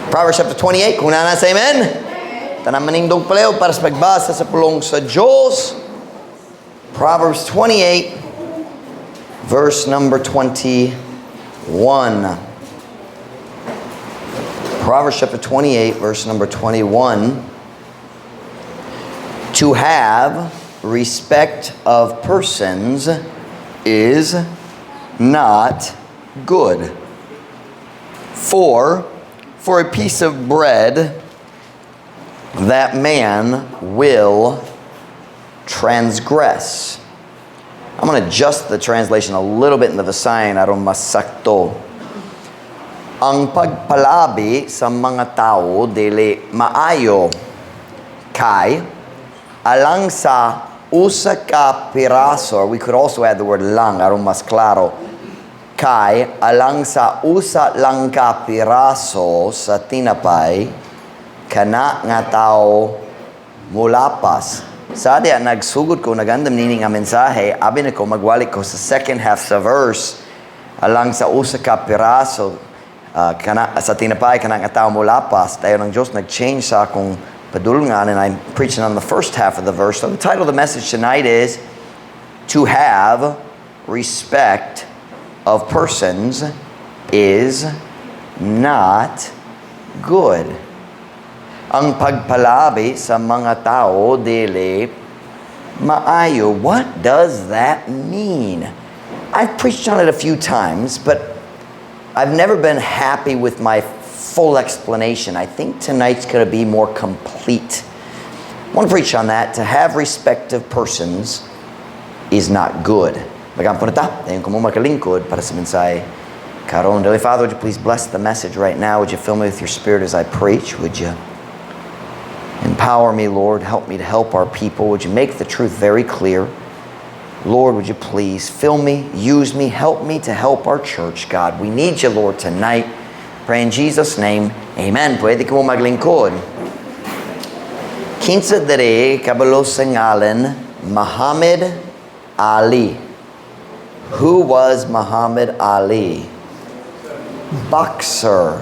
Proverbs chapter 28, kung naa na, say amen. Tanan manindog palihog para sa pagbasa sa pulong sa Diyos. Proverbs 28, verse number 21. Proverbs chapter 28, verse number 21. To have respect of persons is not good. For a piece of bread, that man will transgress. I'm going to adjust the translation a little bit in the Visayan aron mas sakto. Ang pagpalabi sa mga tao dili maayo kay alang sa usa ka piraso, or we could also add the word "lang" aron mas klaro, kay alang sa usa lang ka piraso sa tinapay, kana nga tao mulapas. Sa diha nagsugod ko nagandam nini nga mensahe, abi nako magwali ko sa second half sa verse, alang sa usa ka piraso kana sa tinapay, kana nga tao mulapas. Dayon ang Diyos nag-change sa akong padulngan and I'm preaching on the first half of the verse. So the title of the message tonight is "To Have Respect of Persons Is Not Good." Ang pagpalabi sa mga tao dili maayo. What does that mean? I've preached on it a few times, but I've never been happy with my full explanation. I think tonight's going to be more complete. I want to preach on that. To have respect of persons is not good. Mag-ampo na ta. Dayon kamo makalingkod para sa mensahe karon. Holy Father, would you please bless the message right now? Would you fill me with your Spirit as I preach? Would you empower me, Lord? Help me to help our people. Would you make the truth very clear? Lord, would you please fill me, use me, help me to help our church, God. We need you, Lord, tonight. Pray in Jesus' name. Amen. Pwede kamo maglingkod. Kinsa diri kabalo sa ngalan Muhammad Ali? Who was Muhammad Ali? Boxer.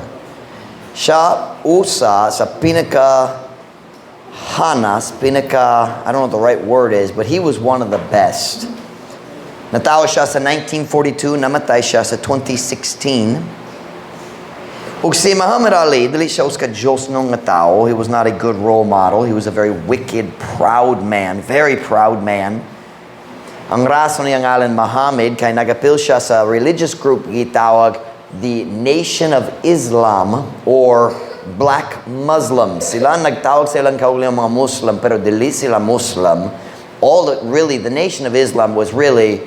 Siya usa sa pinaka hanas, pinaka, I don't know what the right word is, but he was one of the best. Natawo siya sa 1942, namatay siya sa 2016. Ug si Muhammad Ali, dili siya usa ka Diyosnon nga tao. He was not a good role model. He was a very wicked, proud man, very proud man. Ang rason niya ngalan Muhammad kay nagapil siya sa religious group gitawag the Nation of Islam or Black Muslims. Sila nagtawag sa ilang kaugalingong mga Muslim, pero dili sila Muslim. All that really the Nation of Islam was really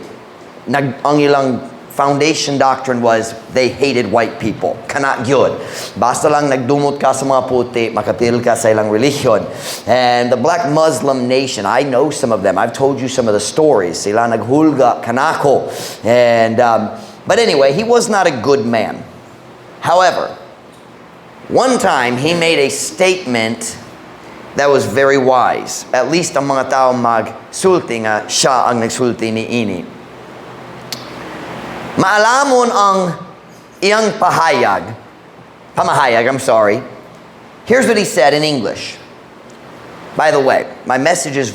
ang ilang foundation doctrine was they hated white people. Kana gyud. Basta lang nagdumot ka sa mga puti, makapil ka sa ilang religion. And the Black Muslim Nation, I know some of them. I've told you some of the stories. Sila naghulga kanako. And but anyway, he was not a good man. However, one time he made a statement that was very wise. At least ang mga tao magsulti nga siya ang nagsulti ni ini. Maalamon ang iyang pahayag, pamahayag, I'm sorry. Here's what he said in English. By the way, my message is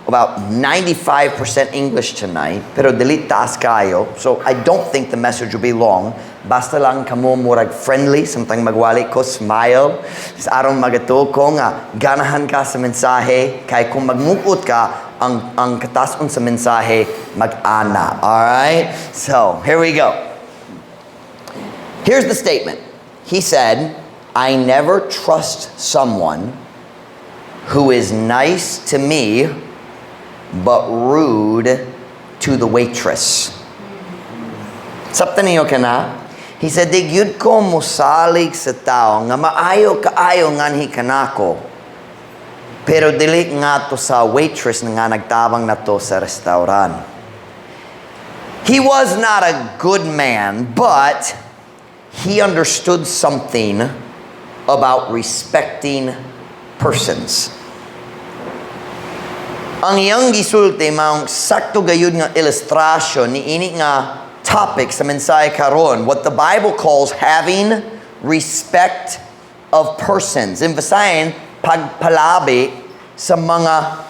about 95% English tonight, pero dili taas kaayo. So I don't think the message will be long. Basta lang kamo murag friendly, samtang magwali ko, smile. Aron magatuo ko nga ganahan ka sa mensahe, kay kung magmukot ka, ang katason sa mensahe mag-ana. All right? So, here we go. Here's the statement. He said, "I never trust someone who is nice to me but rude to the waitress." Sabtan ninyo kana? He said, "Di gyud ko mosalig sa tao nga maayo kaayo nganhi kanako, pero dili ngadto sa waitress nga nagtabang nato sa restaurant." He was not a good man, but he understood something about respecting persons. Ang iyang gisulti maong sakto gayud nga ilustrasyon ni ini nga topic sa mensahe karon, what the Bible calls having respect of persons. In Visayan, pagpalabi sa mga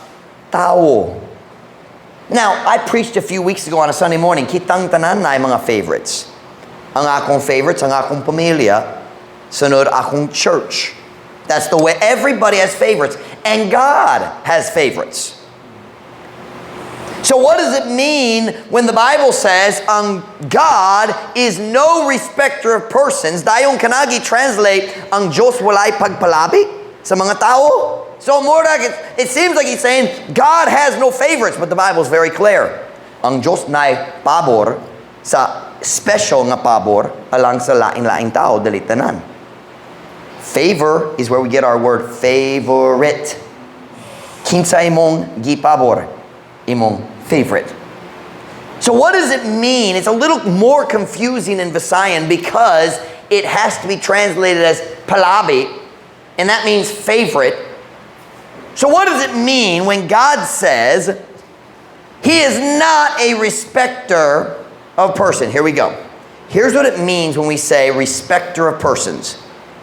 tao. Now, I preached a few weeks ago on a Sunday morning, kitang tanan naay mga favorites. Ang akong favorites, ang akong pamilya, sunod akong church. That's the way everybody has favorites. And God has favorites. So what does it mean when the Bible says ang God is no respecter of persons? Dayon kanang gi-translate ang Diyos walay pagpalabi sa mga tao? So more like it seems like he's saying God has no favorites, but the Bible is very clear. Ang Diyos naay pabor sa special nga pabor alang sa lain-laing tao, dili tanan. Favor is where we get our word "favorite." Kinsa imong gipabor? Imong favorite. So what does it mean? It's a little more confusing in Visayan because it has to be translated as palabi, and that means favorite. So what does it mean when God says he is not a respecter of person? Here we go. Here's what it means when we say respecter of persons.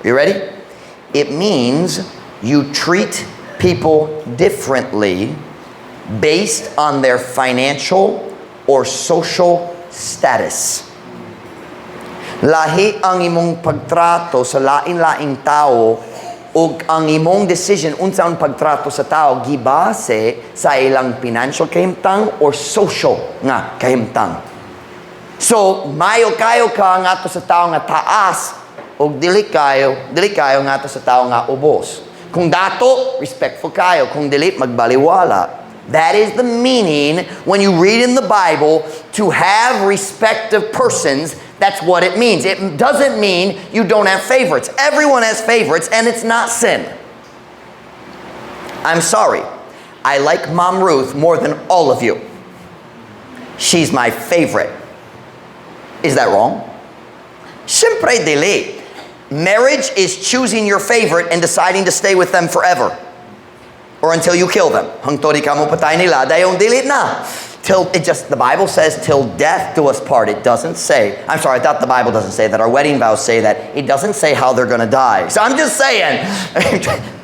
You ready? It means you treat people differently based on their financial or social status. Lahi ang imong pagtrato sa lain-laing tao ug ang imong decision unsa ang pagtrato sa tao gibase sa ilang financial kahimtang or social nga kahimtang. So, mayo kayo ka ngadto sa tao nga taas ug dili kayo ngadto sa tao nga ubos. Kung dato, respectful kayo. Kung dili, magbaliwala. That is the meaning when you read in the Bible to have respect of persons. That's what it means. It doesn't mean you don't have favorites. Everyone has favorites, and it's not sin. I'm sorry. I like Mom Ruth more than all of you. She's my favorite. Is that wrong? Siyempre, dili. Marriage is choosing your favorite and deciding to stay with them forever. Or until you kill them. Hangtod ikaw mopatay nila, dayon dili na. Till it just, the Bible says, "Till death do us part." It doesn't say, I'm sorry, I thought the Bible doesn't say that. Our wedding vows say that. It doesn't say how they're going to die. So I'm just saying,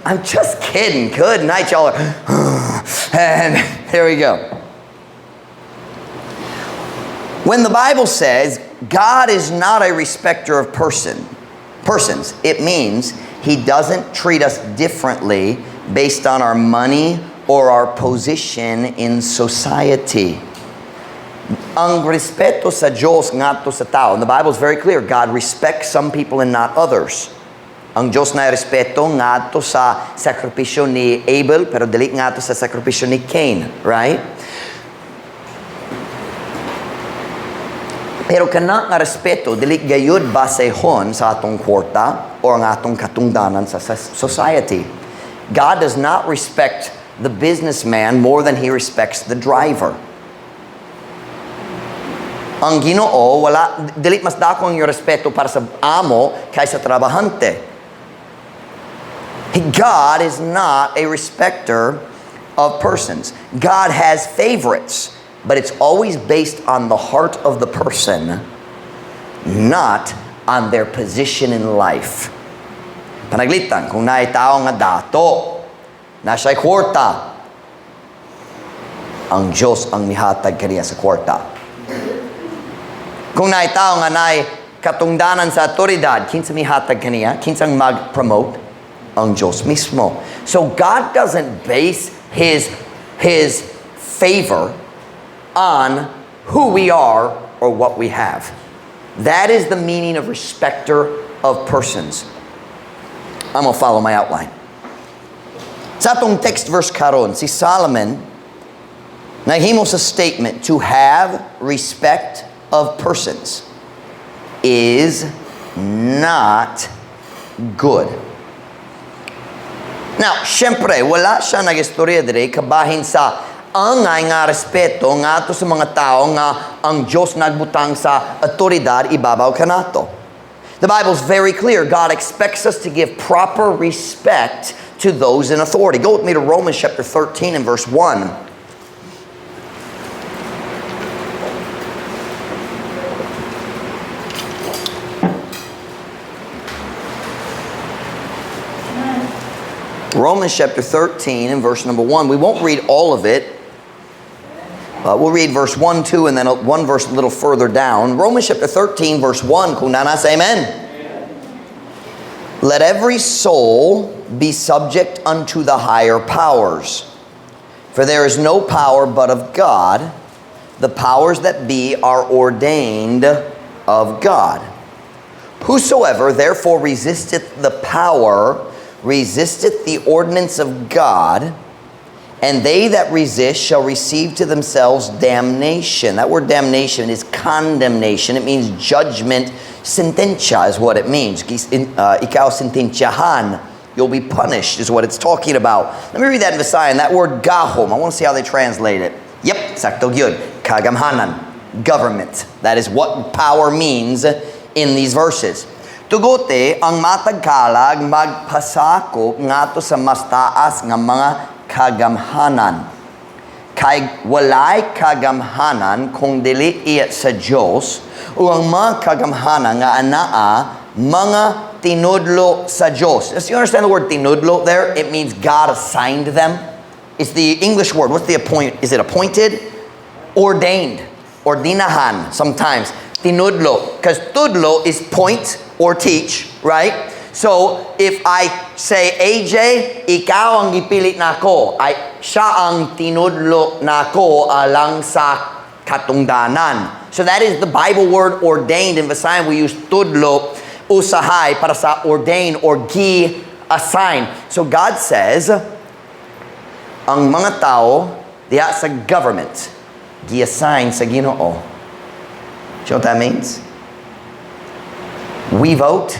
I'm just kidding. Good night, y'all. And there we go. When the Bible says God is not a respecter of persons, it means he doesn't treat us differently based on our money or our position in society. Ang respeto sa Diyos ngadto sa tao. And the Bible is very clear. God respects some people and not others. Ang Diyos naay respeto ngadto sa sakripisyo ni Abel, pero dili ngadto sa sakripisyo ni Cain, right? Pero kana nga respeto dili gayud basehon sa atong kwarta o ang atong katungdanan sa society. God does not respect the businessman more than he respects the driver. Ang Ginoo wala dili mas dako ang iyang respeto para sa amo kaysa trabahante. God is not a respecter of persons. God has favorites, but it's always based on the heart of the person, not on their position in life. Panaglitan, kung naay tao nga dato, naa siya'y kwarta, ang Diyos ang mihatag kaniya sa kwarta. Kung naay tao nga naay katungdanan sa otoridad, kinsa mihatag kaniya, kinsang mag-promote? Ang Diyos mismo. So God doesn't base His favor on who we are or what we have. That is the meaning of respecter of persons. I'm gonna follow my outline. Sa atong text verse karon, si Solomon nahimo sa statement, to have respect of persons is not good. Now, syempre, wala siya nag-istorya dire kabahin sa angay nga respeto ngadto sa mga tao nga ang Diyos nagbutang sa otoridad ibabaw kanato. The Bible's very clear. God expects us to give proper respect to those in authority. Go with me to Romans chapter 13 and verse 1. Romans chapter 13 and verse number 1. We won't read all of it. But we'll read verse 1, 2, and then one verse a little further down. Romans chapter 13, verse 1. Kung naa na, say amen. Let every soul be subject unto the higher powers. For there is no power but of God. The powers that be are ordained of God. Whosoever therefore resisteth the power, resisteth the ordinance of God, and they that resist shall receive to themselves damnation. That word "damnation" is condemnation. It means judgment. Sentensya is what it means. Ikaw sentensyahan. You'll be punished is what it's talking about. Let me read that in Visayan. That word "gahom," I want to see how they translate it. Yep, sakto gyud. Kagamhanan. Government. That is what power means in these verses. Tugote ang matag kalag magpasakop ngadto sa mas taas nga mga kagamhanan. Kay walay kagamhanan kung dili iya sa Dios, ug ang mga kagamhanan nga anaa mga tinudlo sa Dios. Does you understand the word "tinudlo" there? It means God assigned them. It's the English word. What's the appoint? Is it "appointed"? Ordained. Ordinahan sometimes. Tinudlo. Because tudlo is point or teach, right? So, if I say, "AJ, ikaw ang gipili nako," ay, siya ang tinudlo nako alang sa katungdanan. So that is the Bible word "ordained." In Visayan, we use "tudlo" usahay para sa ordain or gi assign. So God says, ang mga tao diha sa government, gi-assign sa Ginoo. Do you know what that means? We vote,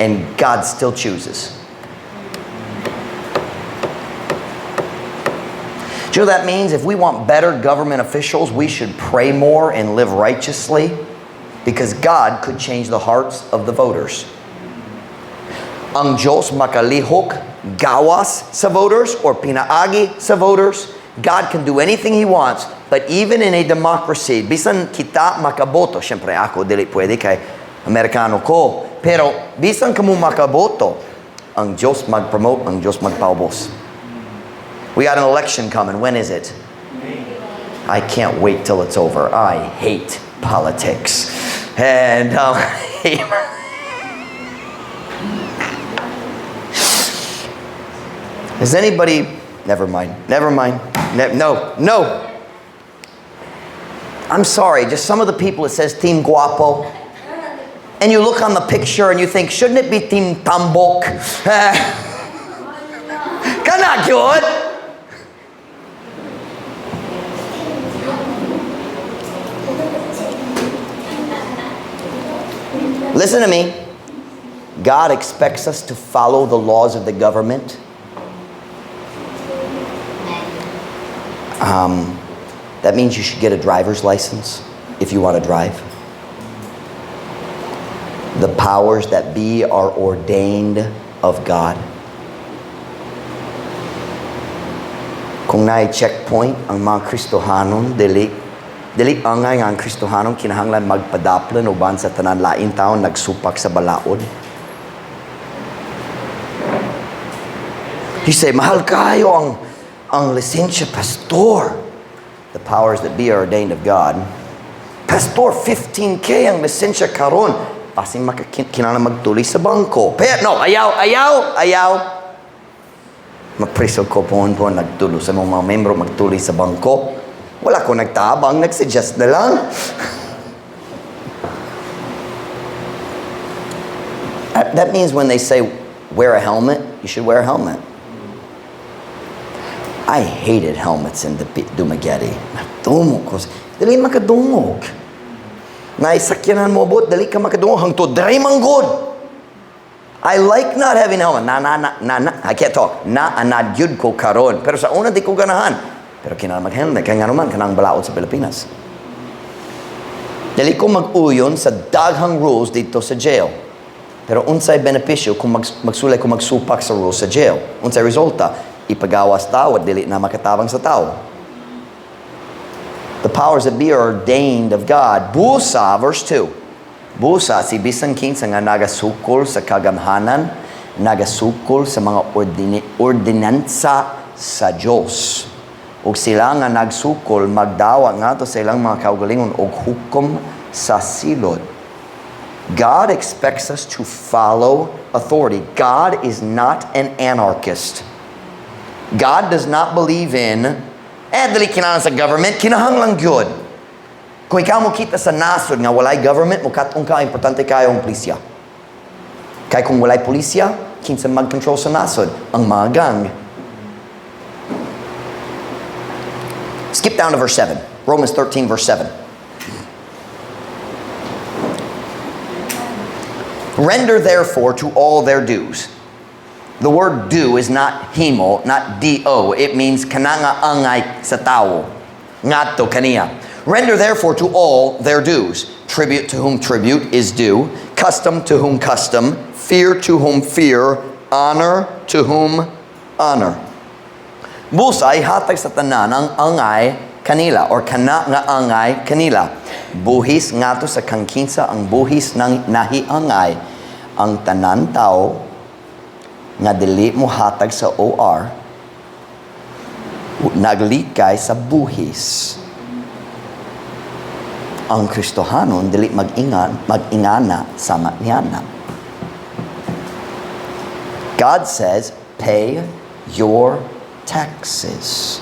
and God still chooses. Do you know what that means? If we want better government officials, we should pray more and live righteously because God could change the hearts of the voters. Ang Diyos makalihok gawas sa voters or pinaagi sa voters. God can do anything He wants, but even in a democracy, bisan kita makaboto, syempre ako dili pwede kay Amerikano ko, pero bisan kamo makaboto, ang Diyos mag-promote, ang Diyos magpaubos. We got an election coming. When is it? I can't wait till it's over. I hate politics. And is anybody? Never mind. Never mind. No. I'm sorry. Just some of the people, it says "Team Guapo." And you look on the picture and you think, "Shouldn't it be Team Tambok?" Kana gyud. Listen to me. God expects us to follow the laws of the government. That means you should get a driver's license if you want to drive. The powers that be are ordained of God. Kung naay checkpoint ang mga Kristohanon, dili dili angay nga ang Kristohanon kinahanglan magpadaplan uban sa tanan lain taon nagsupak sa balaod. You say, "Mahal kayo ang lisensya, Pastor." The powers that be are ordained of God. "Pastor, 15K ang lisensya karon. Basin kinahanglan magtuli sa bangko." Pero, no, ayaw, ayaw, ayaw. Mapriso ko po po nagtulo sa mga membro magtuli sa bangko. Wala ko nagtabang, nagsuggest na lang. That means when they say wear a helmet, you should wear a helmet. I hated helmets in the Dumaguete. Nagdungog ko. Dili makadungog. Naisakyanan mo abot, dali ka makadungog. Hangtod, diri man gud. I like not having a helmet. Na, na, na, na, na. I can't talk. Na, anad gyud ko karon. Pero sa una, di ko ganahan. Pero kinahanglan mag-helmet. Kaya nga naman, kanang balaod sa Pilipinas. Dili ko mag-uyon sa daghang rules dito sa jail. Pero unsay benepisyo kung magsulay ko magsupak sa rules sa jail? Unsay resulta? Ipagawas tao at dili na makatabang sa tao. The powers that be are ordained of God. Busa, verse 2. Busa, si bisan kinsa nga nagasukol sa kagamhanan, Nagasukol sa mga ordinansa sa Dios. Ug sila nga nagsukol magdawat ngadto sa ilang mga kaugalingon og hukom sa silot. God expects us to follow authority. God is not an anarchist. God does not believe in, "Eh, dili kinahanglan sa government, kinahanglan gyud." Kung ikaw mo kita sa nasod nga walay government, mukat-on ka, importante kayo ang pulisya. Kay kung walay pulisya, kinsa mag-control sa nasod? Ang mga gang. Skip down to verse 7. Romans 13, verse 7. Render therefore to all their dues. The word "due" is not himo, not D-O. It means kana nga angay sa tawo. Ngadto kaniya. Render therefore to all their dues. Tribute to whom tribute is due, custom to whom custom, fear to whom fear, honor to whom honor. Busa ihatag sa tanan ang angay kanila or kana nga angay kanila. Buhis ngadto sa kang kinsa ang buhis nang nahiangay. Ang tanan tao nga dili mo hatag sa OR naglikay sa buhis. Ang Kristohanon dili mag-ingan, mag-ingana sama niana. God says, "Pay your taxes."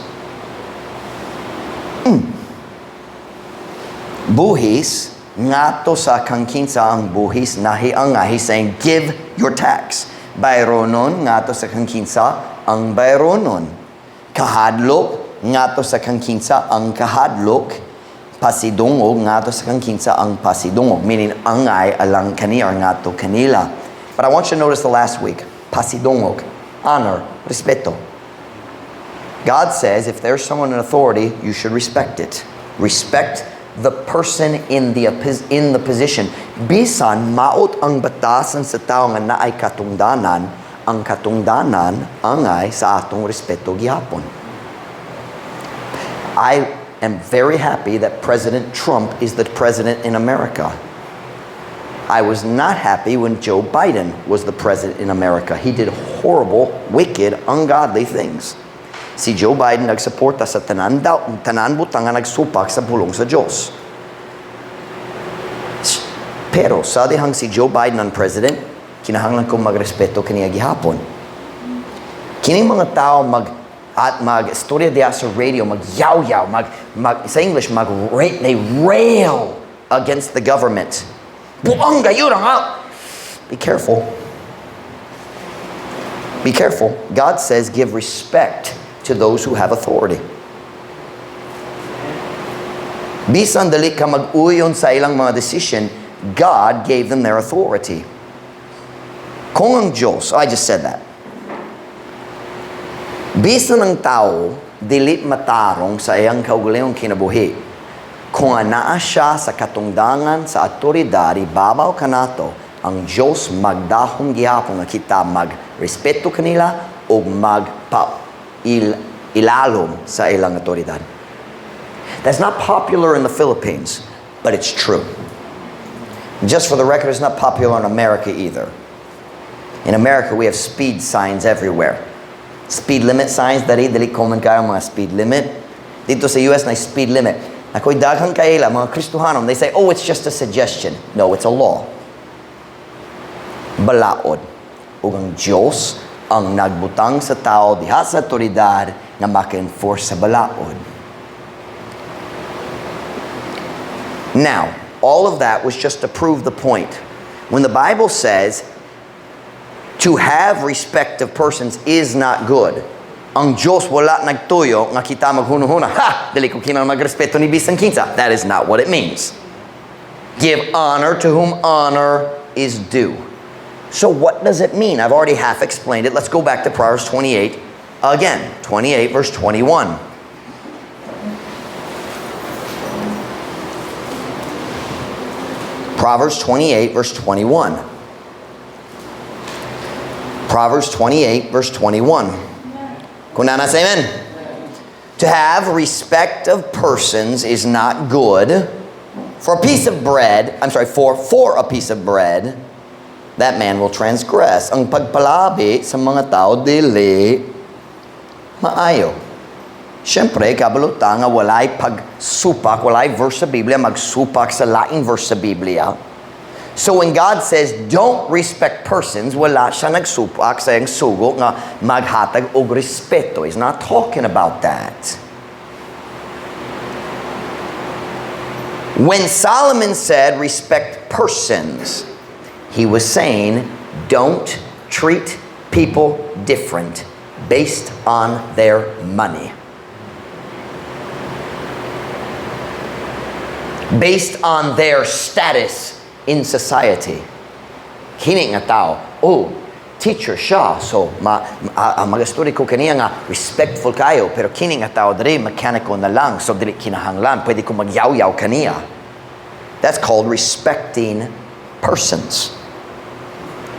Buhis ngadto sa kang kinsa ang buhis nahiangay. He's saying, "Give your tax." Bayronon ngadto sa kang kinsa ang bayronon. Kahadlok ngadto sa kang kinsa ang kahadlok. Pasidungog ngadto sa kang kinsa ang pasidungog. Meaning, angay alang kaniya or ngadto kanila. But I want you to notice the last week. Pasidungog. Honor. Respeto. God says if there's someone in authority, you should respect it. Respect the person in the position. Bisan maot ang batasan sa tao nga naay katungdanan, ang katungdanan angay sa atong respeto gihapon. I am very happy that President Trump is the president in America. I was not happy when Joe Biden was the president in America. He did horrible, wicked, ungodly things. Si Joe Biden nagsuporta sa tanan, daw, tanan butang nga nagsupak sa pulong sa Diyos. Pero sa dihang si Joe Biden ang president, kinahanglan kong magrespeto kaniya gihapon. Kining mga tao mag at mag istorya diya sa radio, mag yaw, mag, mag sa English mag they rail against the government. Buang gayud ang. Be careful. Be careful. God says give respect to those who have authority. Bisan dili ka mag-uyon sa ilang mga decision, God gave them their authority. Kung ang Diyos, I just said that. Bisan ang tao, dili matarong sa iyang kaugalingong kinabuhi. Kung anaa siya sa katungdangan sa autoridad, ibabaw kanato, ang Diyos magdahom gihapon nga kita magrespeto kanila o magpa ilalom sa ilang autoridad. That's not popular in the Philippines, but it's true. Just for the record, it's not popular in America either. In America, we have speed signs everywhere. Speed limit signs, dali, dili common kayo mga speed limit. Dito sa US, na speed limit. Ako'y daghang kaila, mga Kristohanon, they say, "Oh, it's just a suggestion." No, it's a law. Balaod. Ug ang Diyos ang nagbutang sa tao diha sa otoridad nga maka-enforce sa balaod. Now, all of that was just to prove the point. When the Bible says to have respect of persons is not good, ang Diyos wala nagtuyo nga kita maghunuhuna. "Ha! Dili ko kinahanglan magrespeto ni bisan kinsa." That is not what it means. Give honor to whom honor is due. So what does it mean? I've already half explained it. Let's go back to Proverbs 28 again. 28 verse 21. Proverbs 28 verse 21. Proverbs 28 verse 21. Kung naa na, say amen. To have respect of persons is not good. For a piece of bread, I'm sorry, for a piece of bread, That man will transgress. Ang pagpalabi sa mga tao, dili maayo. Siyempre, kabalo ta nga walay pagsupak, walay verse sa Biblia, magsupak sa laing verse sa Biblia. So when God says, "Don't respect persons," wala siya nagsupak sa iyang sugo nga maghatag og respeto. He's not talking about that. When Solomon said, "Respect persons," he was saying, don't treat people different based on their money, based on their status in society. Kini nga tao, oh, teacher siya, so magastorya ko kaniya nga respectful kayo, pero kini nga tao diri mechanical na lang, so dili kinahanglan, pwede ko magyaw-yaw kaniya. That's called respecting persons.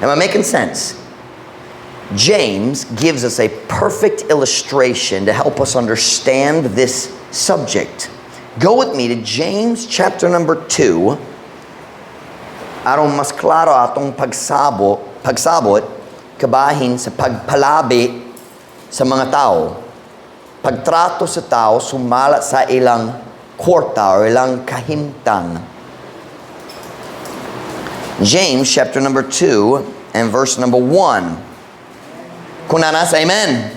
Am I making sense? James gives us a perfect illustration to help us understand this subject. Go with me to James chapter number 2 aron mas klaro atong pagsabot kabahin sa pagpalabi sa mga tao. Pagtrato sa tao sumala sa ilang kwarta o ilang kahimtang. James chapter number 2 and verse number 1. Kung naa na, say amen.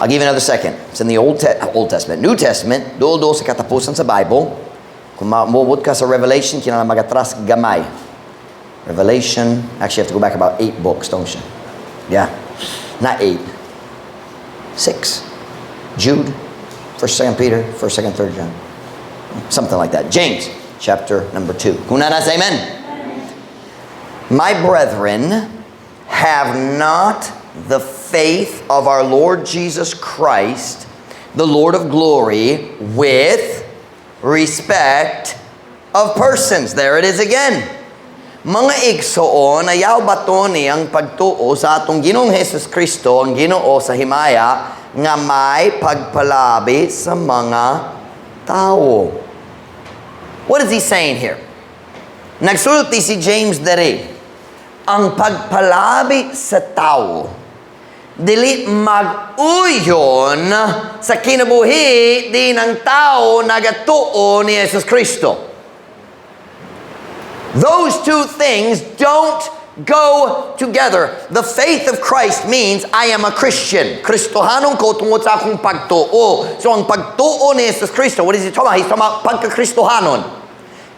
I'll give you another second. It's in the Old Testament. New Testament, duol-duol sa katapusan sa Bible. Kung maabot ka sa Revelation, kinahanglan magatras gamay. Revelation, actually you have to go back about eight books, don't you? Yeah. Not eight. Six. Jude, 1st, 2nd Peter, 1st, 2nd, 3rd John. Something like that. James, chapter number 2. Kung naa na, say amen. My brethren, have not the faith of our Lord Jesus Christ, the Lord of glory, with respect of persons. There it is again. Mga igsoon, ayaw batoni ang pagtuo sa atong Ginoong Hesus Kristo, ang Ginoo sa himaya, nga may pagpalabi sa mga tao. What is he saying here? Nagsulti si James diri, ang pagpalabi sa tao, dili mag-uyon sa kinabuhi diin ang tao nagatuo ni Jesus Kristo. Those two things don't go together. The faith of Christ means I am a Christian. Kristohanon ko tungod sa akong pagtuo. So ang pagtuo ni Jesus Kristo, what is he talking about? He's talking about pagka-Kristohanon.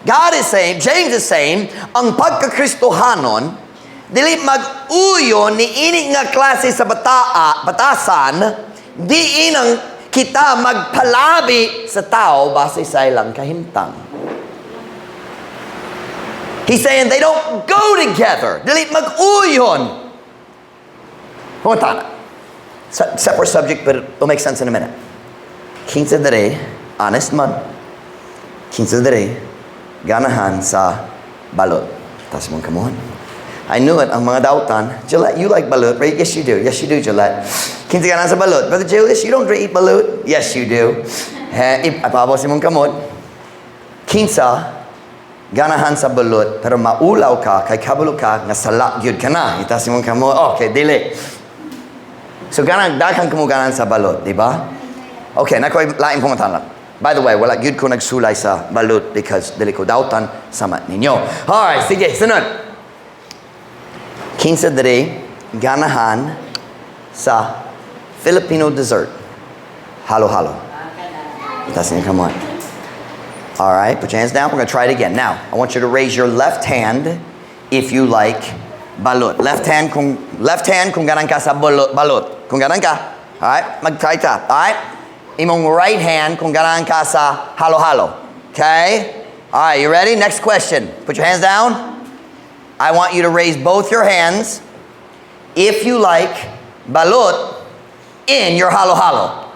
God is saying, James is saying, ang pagka-Kristohanon, dili mag-uyon ni ini nga klase sa batasan, diin ang kita magpalabi sa tao base sa ilang kahimtang. He's saying they don't go together. Dili mag-uyon. Pangutana. Separate subject, but it'll make sense in a minute. Kinsa diri, honest man, kinsa diri, ganahan sa balot? Taas mong kamot. I knew it, ang mga dautan. Gillette, you like balut, right? Yes, you do. Yes, you do, Gillette. Kinsa ganahan sa balut? Brother Julius, you don't eat balut? Yes, you do. Eh, ipaabot imong kamot. Kinsa ganahan sa balut pero maulaw ka kay kabalo ka nga sala gyud ka na? Itaas imong kamot. Okay, dili. So ganahan daghan kamo ganahan sa balot, di ba? Okay, naa koy laing pangutana. By the way, wala gyud ko nagsulay sa balut because dili ko dautan sama ninyo. Alright, sige, sunod. Kinsa diri ganahan sa Filipino dessert? Halo-halo. Itaas inyong kamot. All right, put your hands down. We're going to try it again. Now, I want you to raise your left hand if you like balut. Left hand kung ganahan ka sa balot, balot. Kung ganahan ka. All right, mag-try ta. All right. Imong right hand kung ganahan ka sa halo-halo. Okay? All right, you ready? Next question. Put your hands down. I want you to raise both your hands if you like balut in your halo-halo.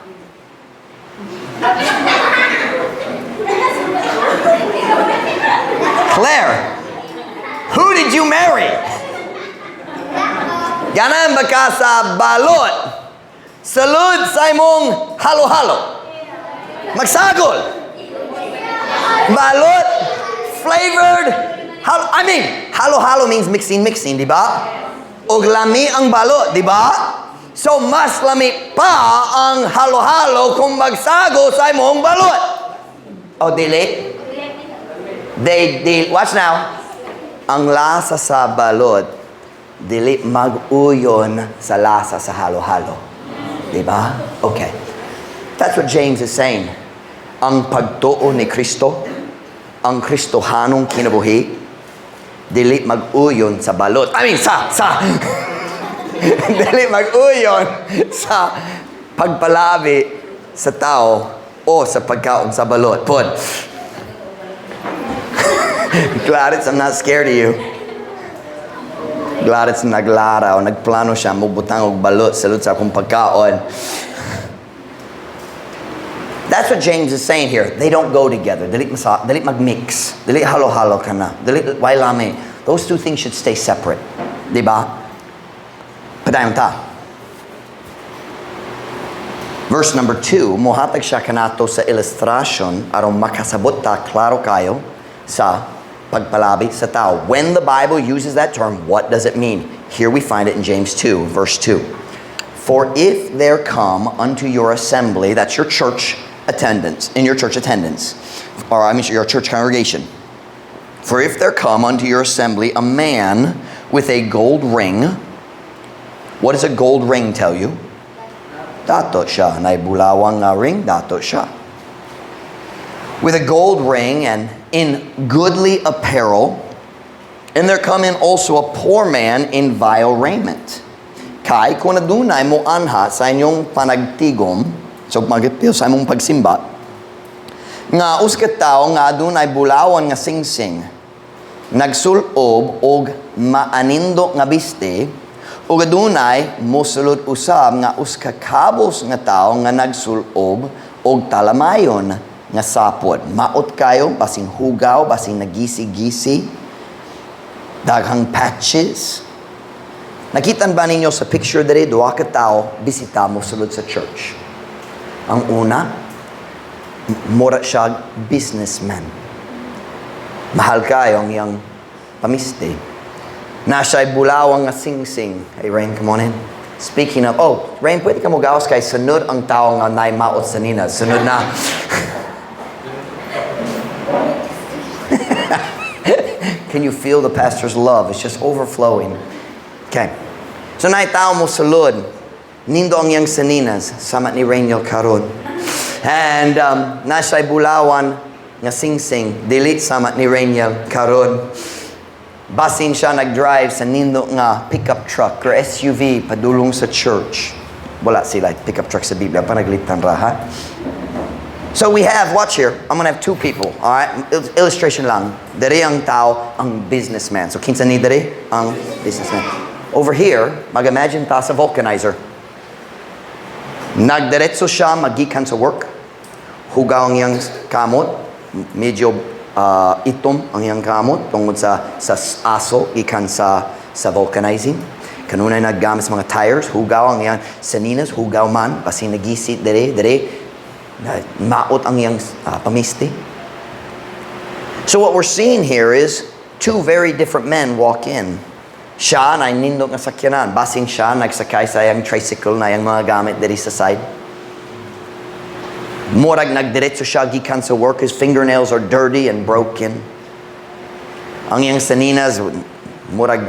Claire, who did you marry? Ganahan ba ka sa balot? Sulod sa imong halo-halo. Magsagol. Balot flavored. I mean, halo-halo means mixing, mixing, di ba? Og lami ang balot, di ba? So, mas lami pa ang halo-halo kung magsago sa imong balot. O, dili? They, watch now. Ang lasa sa balot, dili mag-uyon sa lasa sa halo-halo. Di ba? Okay. That's what James is saying. Ang pagtuo ni Kristo, ang Kristohanong kinabuhi, dili mag-uyon sa balot. I mean, sa. Dili mag-uyon sa pagpalabi sa tao o sa pagkaon sa balot. Pud. Gladys, I'm not scared of you. Gladys naglara o nagplano siya mubutang og balot sulod sa akong pagkaon. That's what James is saying here. They don't go together. Dili masa, dili magmix. Dili halo-halo ka na. Dili way lami. Those two things should stay separate. Di ba? Padayon ta. Verse number 2, mohatag siya kanato sa illustration aron makasabot ta klaro kayo sa pagpalabi sa tao. When the Bible uses that term, what does it mean? Here we find it in James 2, verse 2. "For if there come unto your assembly," that's your church attendance, in your church attendance, or I mean your church congregation. "For if there come unto your assembly a man with a gold ring," what does a gold ring tell you? Dato siya. Nay bulawang nga ring, dato siya. "With a gold ring and in goodly apparel, and there come in also a poor man in vile raiment." Kay kung adunay mo anha sa inyong panagtigom, so magipil sa imong pagsimba, nga usa ka tawo nga adunay bulawan nga singsing, nagsulob og maanindo nga bisti, ug adunay mosulod usab nga usa ka kabos nga tawo nga nagsulob og talamayon nga sapod. Maot kayo, basing hugaw, basing nagisi-gisi, daghang patches. Nakitan ba ninyo sa picture diri, duha ka tawo bisita mo sulod sa church? Ang una, mura siya businessman. Mahal kayo ang iyang pamisti. Na siya'y bulawang nga singsing. Hey, Rain, come on in. Speaking of, oh, Rain, pwede ka mo gawas kay sunod ang tao nga naay maot saninas. Sunod na. Can you feel the pastor's love? It's just overflowing. Okay. So naay tao mo sulod. Nindo ang iyang saninas. Sama ni Rainiel karon. And naa siya'y bulawan nga singsing. Dili sama ni Rainiel karon. Basin siya nag-drive sa nindo nga pickup truck or SUV padulong sa church. Wala sila pickup truck sa Biblia. Panaglitan ra, ha? So we have, watch here, I'm gonna have two people, all right? Illustration lang. Dere ang tao, ang businessman. So kinsa ni dere? Ang businessman. Over here, mag-imagine ta sa vulcanizer. Nagdiretso siya magikan sa work. Hugaw ang iyang kamot. Medyo itom ang iyang kamot tungod sa aso gikan sa vulcanizing. Kanunay naggamit sa mga tires, hugaw ang iyang saninas, hugaw man, basin nagisit dere, dere, na maot ang iyang pamisti. So what we're seeing here is two very different men walk in. Siya na nindot nga sakyanan. Basin siya nagsakay sa iyang tricycle na iyang mga gamit diri sa side. Murag nagdiretso siya gikan sa work. His fingernails are dirty and broken. Ang iyang saninas, murag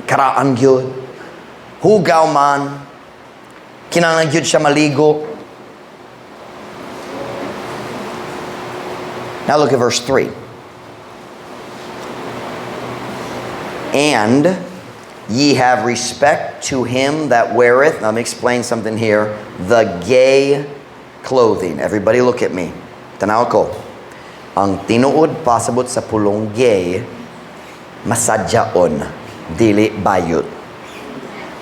karaan gyud. Hugaw man. Kinahanglan gyud siya maligo. Now look at verse 3. "And ye have respect to him that weareth," now let me explain something here, "the gay clothing." Everybody look at me. Tanaw ko. Ang tinuod pasabot sa pulong gay, masadyaon, dili bayot.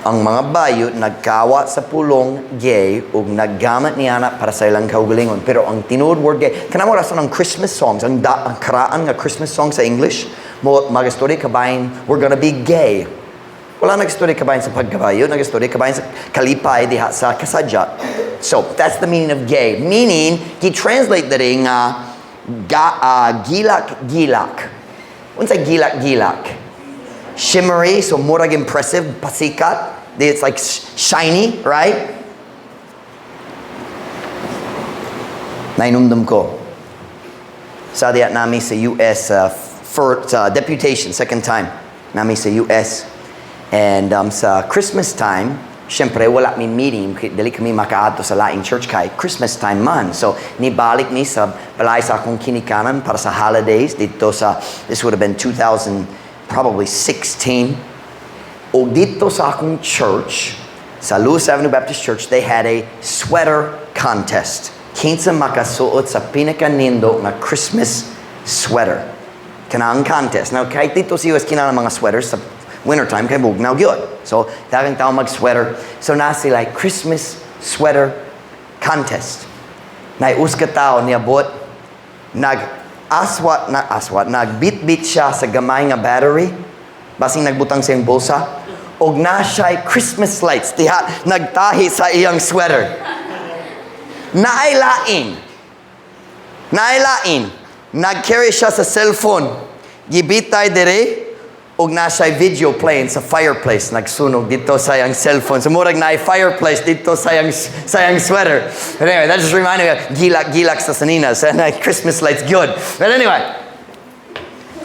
Ang mga bayot nagkawa sa pulong gay ug naggamit niana para sa ilang kaugalingon. Pero ang tinuod word gay, kanamo rason ang Christmas songs, ang karaan nga Christmas song sa English, mo magastorya kabahin, "We're gonna be gay." Wala nagstorya kabahin sa pagkabayo, nagstorya kabahin sa kalipay diha sa kasadya. So, that's the meaning of gay. Meaning, gi-translate diri nga gilak-gilak. Unsay gilak-gilak? Shimmery, so murag impressive, pasikat. It's like shiny, right? Nainumdum ko. Sa diya nami sa US for deputation, second time nami sa US. And sa Christmas time, syempre wala mi meeting, dili kami makaadto sa laing church kay Christmas time man. So nibalik mi sa balay sa akong kinikanan para sa holidays dito sa, this would have been 2000 probably 16. O dito sa akong church, sa Lewis Avenue Baptist Church, they had a sweater contest. Kinsa makasuot sa pinakanindot nga Christmas sweater. Kanang contest. Now, kahit dito sa US, kinahanglan mga sweaters sa wintertime, kay bugnaw gyud. So, daghang tao mag-sweater. So, na sila Christmas sweater contest. Naay usa ka tao niabot, nag-aswat, na aswat, nagbitbit siya sa gamay nga battery, basing nagbutang siyang bulsa, og na siya'y Christmas lights, diha, nagtahi sa iyang sweater. Naay lain. Naay lain. Nag-carry siya sa cellphone. Gibitay dire, og na siya'y video playing sa fireplace. Nagsunog dito sa iyang cellphone. So murag naay fireplace dito sa iyang sweater. But anyway, that just reminded me of gilak-gilak sa saninas. And Christmas lights good. But anyway,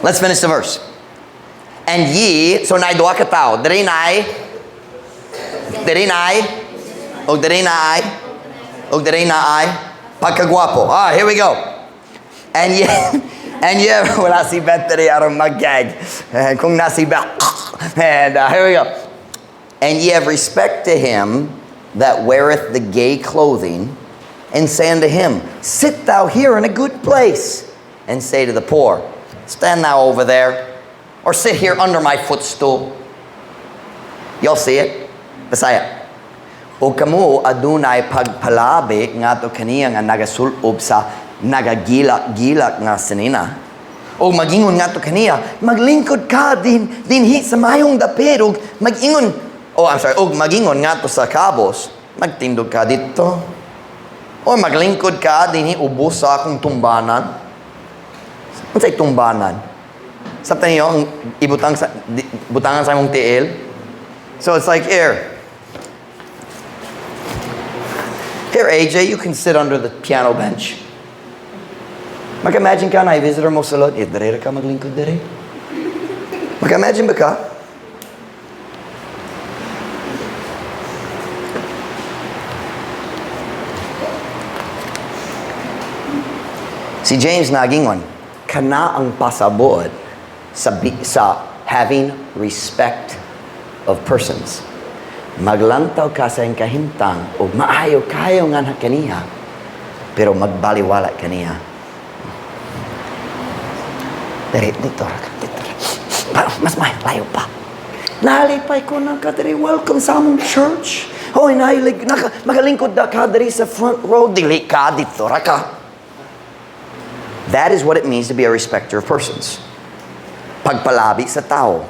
let's finish the verse. And ye, so naay duha ka tao. Diri naay, og diri naay, og diri naay, pagkagwapo. Ah, here we go. And ye, wala si Beth diri aron mag-gag. And kung na si Beth, and here we go. And ye have respect to him that weareth the gay clothing, and say unto him, "Sit thou here in a good place." And say to the poor, "Stand thou over there, or sit here under my footstool." Y'all see it? Bisaya. O kamo adunay pagpalabi ngadto kaniya nga nagasulob sa nagagilak-gilak nga sinina. O magingon ngadto kaniya, "Maglingkod ka din dinhi sa mayong dapit," og magingon, oh, I'm sorry, og magingon ngadto sa kabos, "Magtindog ka dito. O maglingkod ka dinhi ubos sa akong tumbanan." Unsay tumbanan? Sa niyo, ang ibutang sa di, butangan sa imong tiil. So it's like here. Here, AJ, you can sit under the piano bench. Mag-imagine ka na visitor mo sa lot, eh, dere ka maglingkod dere. Mag-imagine ba ka? Si James nagingon, kana ang pasabot sa having respect of persons. Maglantaw ka sa iyang kahimtang o maayo kayo nga na kaniya, pero magbaliwala kaniya. Dere, dito ra ka, dito ra. Mas may layo pa. Nalipay ko na ka diri. Welcome sa among church. Hoy, nahilig, naka, magalingkod na ka diri sa front row. Dili ka, dito ra ka. That is what it means to be a respecter of persons. Pagpalabi sa tao.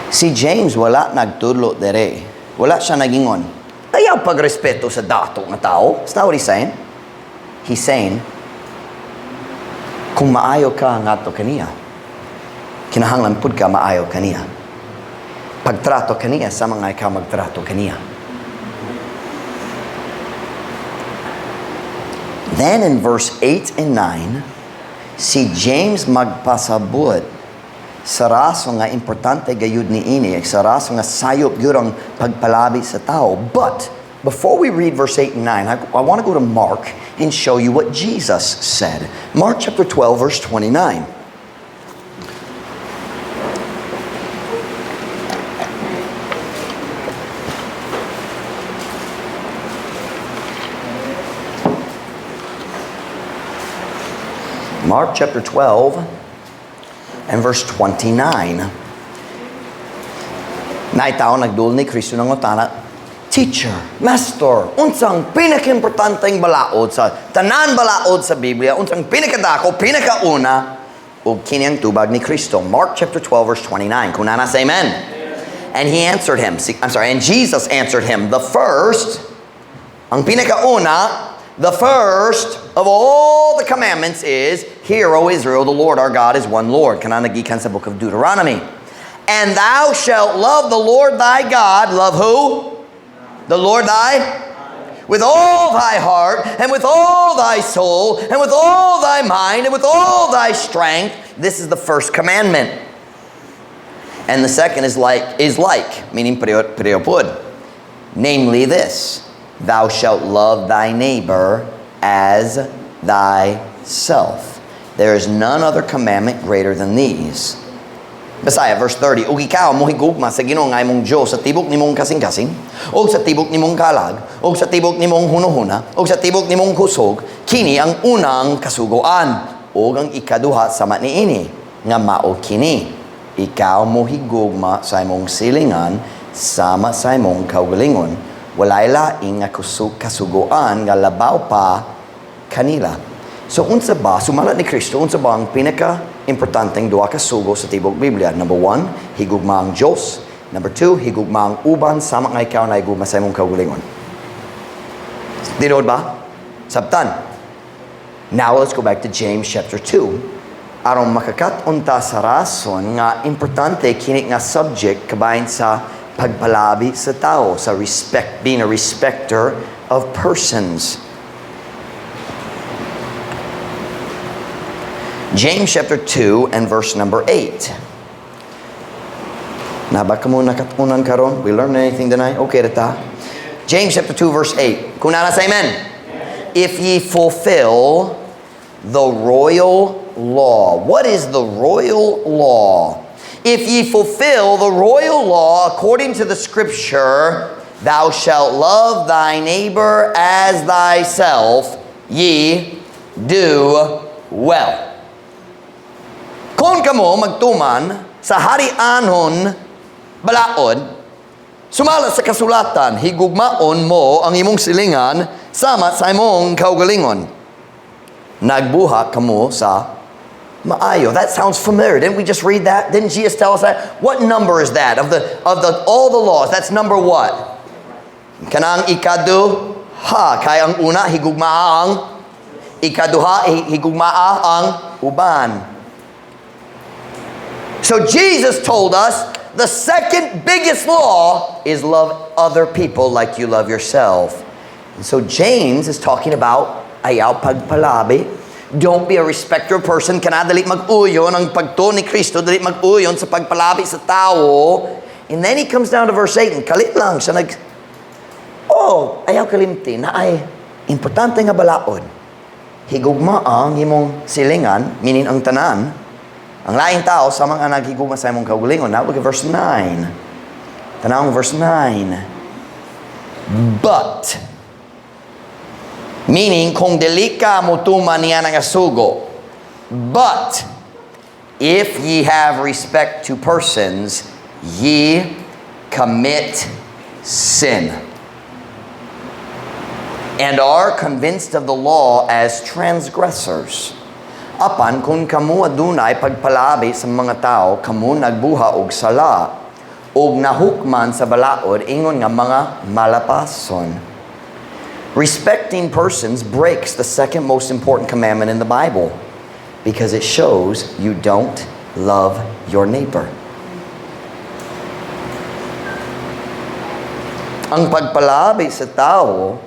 Si James wala nagtudlo dere. Wala siya nagingon. Ayaw pagrespeto sa dato nga tao. That's not what he's saying. He's saying, kung maayo ka ngadto kaniya, kinahanglan pud ka maayo kaniya. Pagtrato kaniya sa mga ikaw magtrato kaniya. Then in verse 8 and 9, si James magpasabot sa rason nga importante gayud ni ini, sa rason nga sayop gyud ang pagpalabi sa tao. But before we read verse 8 and 9, I want to go to Mark and show you what Jesus said. Mark chapter 12, verse 29. Mark chapter 12 and verse 29. Naay tao nagdul ni Kristo nangutana, "Teacher, Master, unsang pinakaimportanteng balaod sa tanan balaod sa Biblia, unsang pinakadako, pinakauna?" Ug kini ang tubag ni Kristo. Mark chapter 12 verse 29. Kung naa na, say amen. And he answered him, I'm sorry, and Jesus answered him, "The first," ang pinakauna, The first of all the commandments is, "Hear, O Israel, the Lord our God is one Lord." Kana nagikan sa book of Deuteronomy. And thou shalt love the Lord thy God. Love who? The Lord thy with all thy heart, and with all thy soul, and with all thy mind, and with all thy strength. This is the first commandment. And the second is like, meaning pareho pod. Namely this: thou shalt love thy neighbor as thyself. There is none other commandment greater than these. Bisaya, verse 30, "Ug ikaw mohigugma sa Ginoo nga imong Dios sa tibok nimong kasing-kasing, ug sa tibok nimong kalag, ug sa tibok nimong hunahuna, ug sa tibok nimong kusog. Kini ang unang kasugoan. Ug ang ikaduha sama niini, nga mao kini: ikaw mohigugma sa imong silingan sama sa imong kaugalingon. Walay laing nga kasugoan nga labaw pa kanila." So unsa ba, sumala ni Kristo, unsa ba ang pinaka importanteng duha ka sugo sa tibok Biblia? Number one, higugma ang Diyos. Number two, higugma ang uban sama nga ikaw na higugma sa imong kaugalingon. Tinuod ba? Sabtan. Now let's go back to James chapter 2. Aron makakat-on ta sa rason nga importante kini nga subject kabahin sa pagpalabi sa tao, sa respect, being a respecter of persons. James chapter 2 and verse number 8. Naa ba kamo nakat-unan karon? We learned anything tonight? Okay, ta. James chapter 2 verse 8. Kung naa, say amen. If ye fulfill the royal law. What is the royal law? If ye fulfill the royal law according to the scripture, "Thou shalt love thy neighbor as thyself," ye do well. Kung kamo magtuman sa harianon balaod, sumala sa kasulatan, higugmaon mo ang imong silingan sama sa imong kaugalingon, nagbuhat kamo sa maayo. That sounds familiar. Didn't we just read that? Didn't Jesus tell us that? What number is that of the all the laws? That's number what? Kanang ikaduha. Kay ang una, higugma ang ikaduha, higugmaa ang uban. So Jesus told us the second biggest law is love other people like you love yourself. And so James is talking about ayaw pagpalabi. Don't be a respecter of person. Kana dili mag-uyon ang pagtuo ni Kristo, dili mag-uyon sa pagpalabi sa tao. And then he comes down to verse 8 and kalit lang siya nag, oh, ayaw kalimti naay importante nga balaod. Higugma ang imong silingan, meaning ang tanan, ang laing tao sa mga naghigugma sa imong kaugalingon. Now look at verse 9. Tanawang verse 9. But, meaning kung dili ka motuman niya nga sugo, but, if ye have respect to persons, ye commit sin and are convinced of the law as transgressors. Apan kung kamo adunay pagpalabi sa mga tao, kamo nagbuhat og sala og nahukman sa balaod ingon nga mga malapason. Respecting persons breaks the second most important commandment in the Bible because it shows you don't love your neighbor. Ang pagpalabi sa tao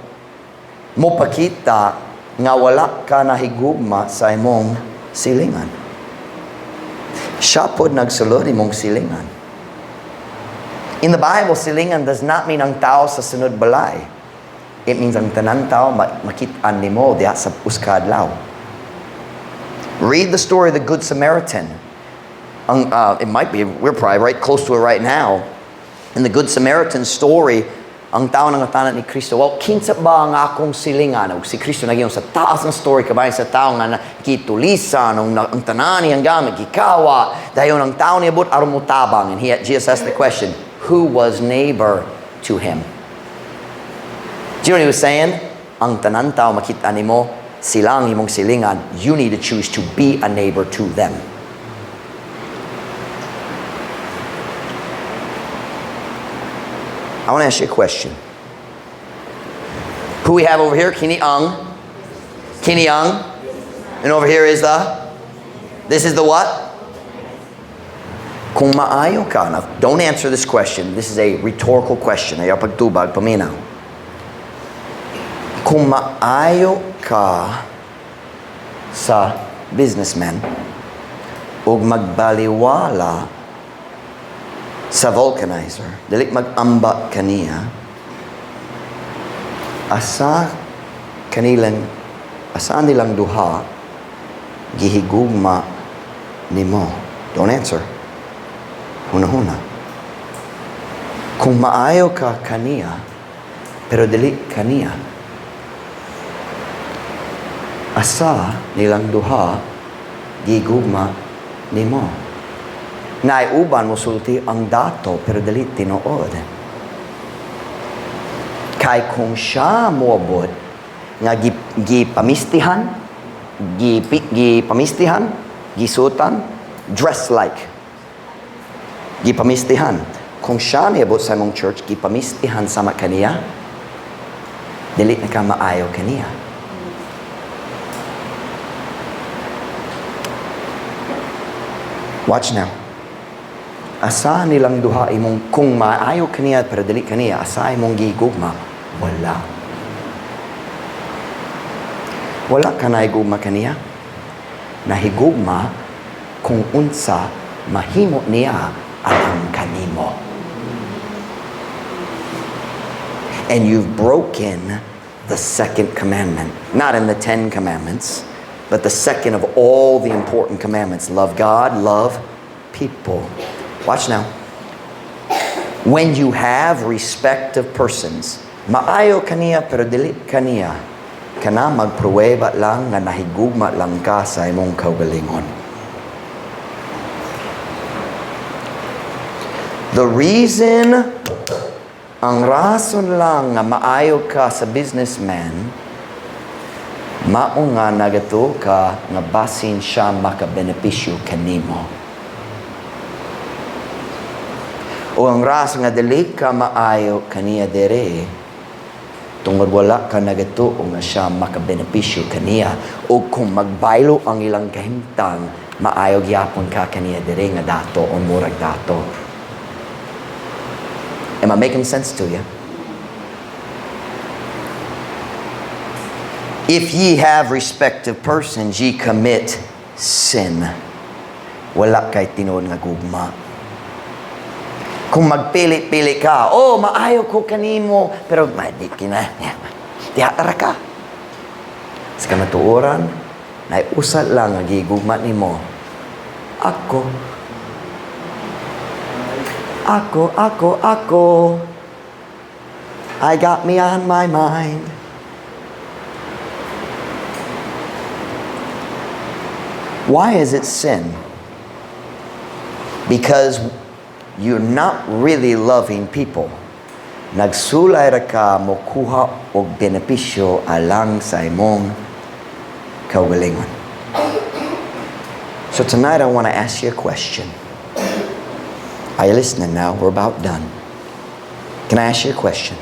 mopakita nga wala ka nahigugma sa imong silingan. Siya pod nagsulod imong silingan. In the Bible, silingan does not mean ang tao sa sunod balay. It means ang tanan tao makit-an nimo diha sa usa ka adlaw. Read the story of the Good Samaritan. It might be, we're probably right close to it right now. In the Good Samaritan story, ang tao nangutana ni Kristo, "Well, kinsa ba ang akong silingan?" Ug si Kristo nag sa taas ng story, kabahin sa tao nga nakitulisan, ang tanan niyang gamit, gikawa, dayon ang tao niabot aron motabang. And Jesus asked the question, "Who was neighbor to him?" Do you know what he was saying? Ang tanan tao makita nimo, sila ang imong silingan. You need to choose to be a neighbor to them. I want to ask you a question. Who we have over here? Kini ang Kini ang? And over here is the? This is the what? Kung maayo ka, now don't answer this question. This is a rhetorical question. Ayaw pagtubag, paminaw. Kung maayo ka sa businessman ug magbaliwala sa vulcanizer, dili mag-amba kaniya, asa nilang duha gihigugma nimo? Don't answer. Huna-huna. Kung maayo ka kaniya, pero dili kaniya, asa nilang duha gigugma nimo? Naay uban mosulti ang dato, pero dili tinuod. Kay kung siya moabot nga gipamistihan, gipamistihan, gisutan, dress like, gipamistihan. Kung siya niabot sa imong church, gipamistihan sama kaniya, dili na ka maayo kaniya. Watch now. Asa nilang duha imong, kung maayo kaniya pero dili kaniya, asa imong gigugma? Wala. Wala ka nahigugma kaniya. Nahigugma kung unsa mahimo niya alang kanimo. And you've broken the second commandment. Not in the 10 Commandments, but the second of all the important commandments. Love God, love people. Watch now. When you have respect of persons, maayo kaniya pero dili kaniya, kana magpruweba lang nga nahigugma lang ka sa imong kaugalingon. The reason, ang rason lang nga maayo ka sa businessman, mao nga nagatuo ka nga basin siya makabenepisyo kanimo. O ang rason nga dili ka maayo kaniya dere, tungod wala ka nagatuo nga siya makabenepisyo kaniya. O kung magbaylo ang ilang kahimtang, maayo gyapon ka kaniya dere nga dato o murag dato. Am I making sense to you? If ye have respect of persons, ye commit sin. Wala kay tinuod nga gugma. Kung magpili-pili ka, oh, maayo ko kanimo, pero di kina, dihatara ka. Sa kamatuoran, naiusal lang ang gigugma nimo. Ako. Ako, ako, ako. I got me on my mind. Why is it sin? Because you're not really loving people. Nagsulay ra ka mokuha og benepisyo alang sa imong kaugalingon. So tonight I want to ask you a question. Are you listening now? We're about done. Can I ask you a question?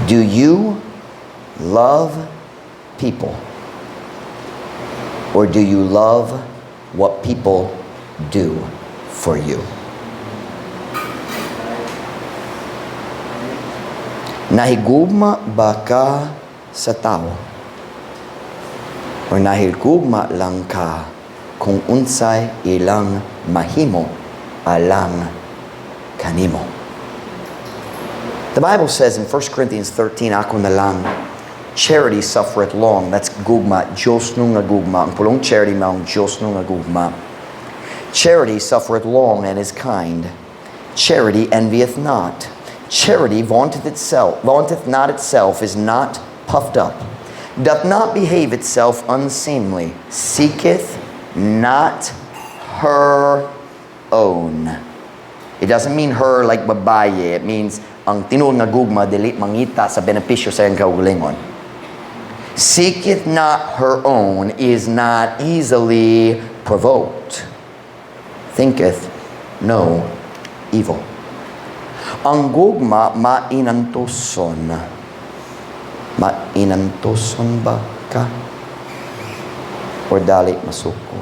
Do you love people? Or do you love what people do for you? Nahigugma ba ka sa tao? O nahigugma lang ka kung unsay ilang mahimo alang kanimo? The Bible says in 1 Corinthians 13, ako na lang, charity suffereth long. That's gugma, Diyos nung nga gugma. Ang pulong charity maong Diyos nung nga gugma. Charity suffereth long and is kind. Charity envieth not. Charity vaunteth not itself, is not puffed up, doth not behave itself unseemly, seeketh not her own. It doesn't mean her like babaye. It means ang tinuod nga gugma dili mangita sa benepisyo sa iyang kaugalingon. Seeketh not her own, is not easily provoked, thinketh no evil. Ang gugma mainantuson. Mainantuson ba ka? Or dali masuko?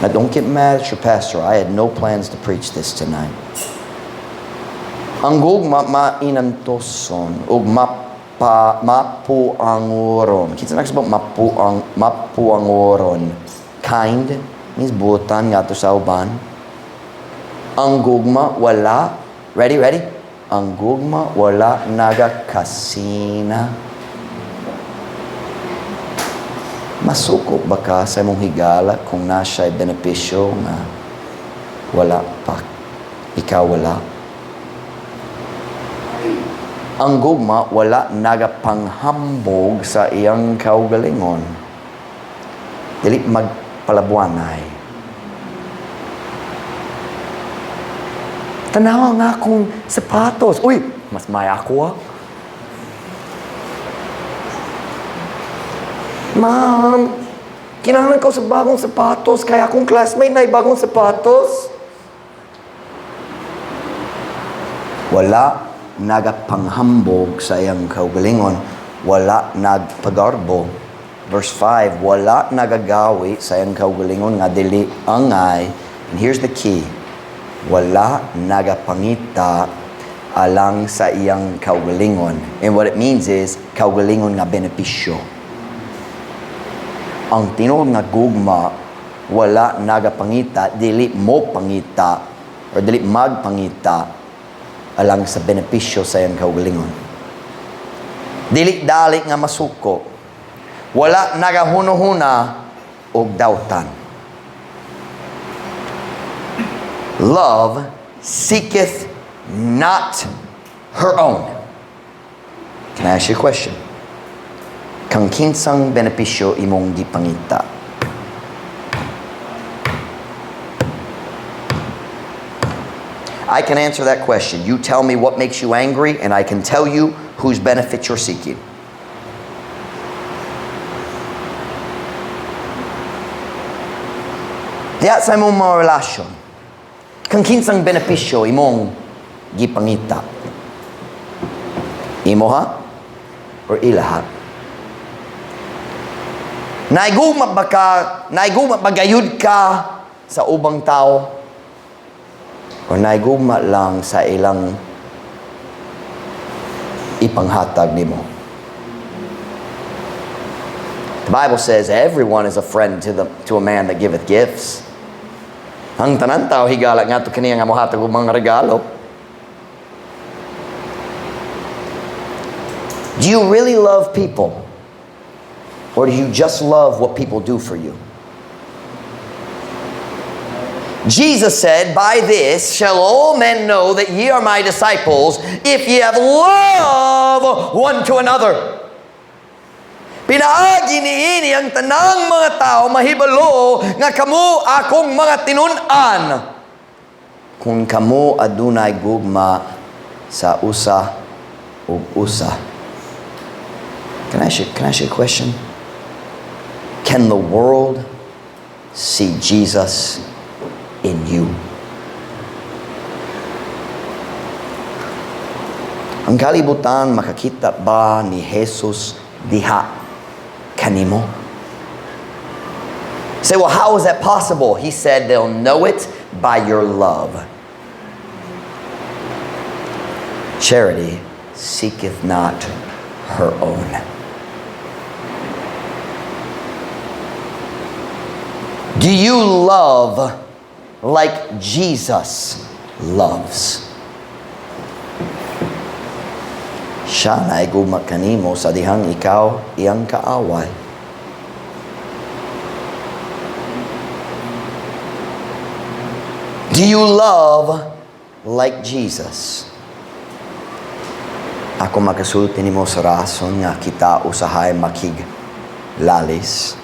Now, don't get mad at your pastor. I had no plans to preach this tonight. Ang gugma mainantuson ug mapuanguron. Kinsa nakasabot mapuanguron? Kind means buotan ngadto sa uban. Ang gugma wala, ready, ready? Ang gugma wala nagakasina. Masuko ba ka sa imong higala kung naa siya'y benepisyo nga wala pa, ikaw wala? Ang gugma wala nagapanghambog sa iyang kaugalingon. Dili magpalabuanay. Tanawa nga akong sapatos. Uy, mas may ako ah. Ma'am, kinahanglan ko sa bagong sapatos kaya akong classmate na bagong sapatos. Wala nagapanghambog sa iyang kaugalingon, wala nagpagarbo. Verse 5, wala nagagawi sa iyang kaugalingon nga dili angay. And here's the key, wala nagapangita alang sa iyang kaugalingon. And what it means is, kaugalingon nga benepisyo. Ang tinuod nga gugma, wala nagapangita, dili mo pangita, or dili magpangita, alang sa benepisyo sa iyang kaugalingon. Dili dali nga masuko, wala nagahunuhuna og dautan. Love seeketh not her own. Can I ask you a question? Kang kinsang benepisyo imong gipangita? I can answer that question. You tell me what makes you angry, and I can tell you whose benefit you're seeking. Diya sa imong mga relasyon, kang kinsang benepisyo imong gipangita? Imo ha? Or ilaha? Naigugma ba ka, naigugma ba gayud ka sa ubang tao? O naigugma lang sa ilang ipanghatag nimo? The Bible says everyone is a friend to a man that giveth gifts. Ang tanan tao higala ngadto kaniya nga mohatag og mga regalo. Do you really love people? Or do you just love what people do for you? Jesus said, by this shall all men know that ye are my disciples, if ye have love one to another. Pinaagi niini ang tanang mga tao mahibalo nga kamo akong mga tinun-an. Kung kamo adunay gugma sa usa ug usa. Can I ask you a question? Can the world see Jesus in you? Ang kalibutan makakita ba ni Jesus diha kanimo? Say, well, how is that possible? He said, they'll know it by your love. Charity seeketh not her own. Do you love like Jesus loves? Siya naigugma kanimo sa dihang ikaw iyang kaaway. Do you love like Jesus? Ako makasulti nimo sa rason nga kita usahay makiglalis.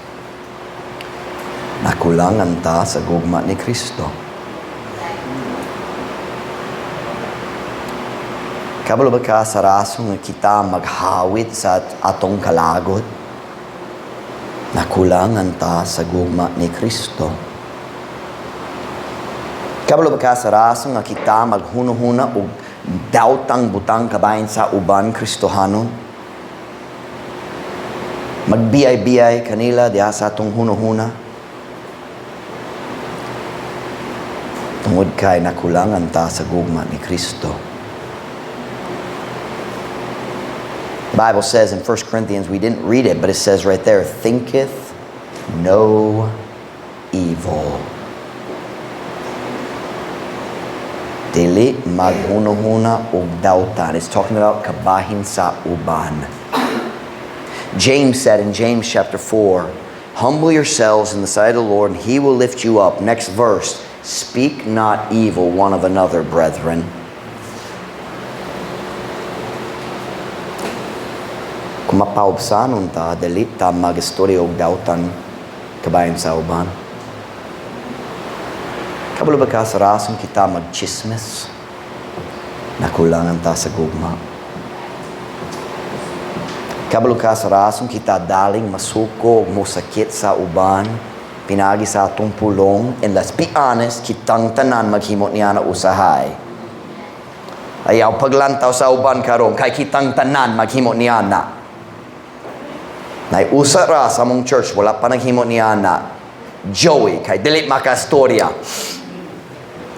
Nakulangan ta sa gugma ni Kristo. Kabalo ba ka sa rason nga kita maghawit sa atong kalagot? Nakulangan ta sa gugma ni Kristo. Kabalo ba ka sa rason nga kita maghunuhuna og Dautang butang kabahin sa uban, Kristohanon. Magbiyay-biyay kanila diha sa atong hunuhuna. Tungod kay nakulangan ta sa gugma ni Kristo. The Bible says in 1 Corinthians, we didn't read it, but it says right there, "Thinketh no evil." Dili maghunuhuna og dautan. It's talking about kabahin sa uban. James said in James chapter 4, "Humble yourselves in the sight of the Lord, and He will lift you up." Next verse, "Speak not evil one of another, brethren." Kung mapaubsanon ta, dili ta magistorya og dautan kabahin sa uban. Kabalo ba ka sa rason kita magchismis? Nakulangan ta sa gugma. Kabalo ka sa rason kita daling masuko o mosakit sa uban, pinaagi sa atong pulong? And let's be honest, kitang tanan maghimo niya na usahay. Ayaw paglantaw sa uban karon kay kitang tanan maghimo niya na. Nay usa ra sa among church wala pa naghimo niya na. Joey, kay dili makastorya.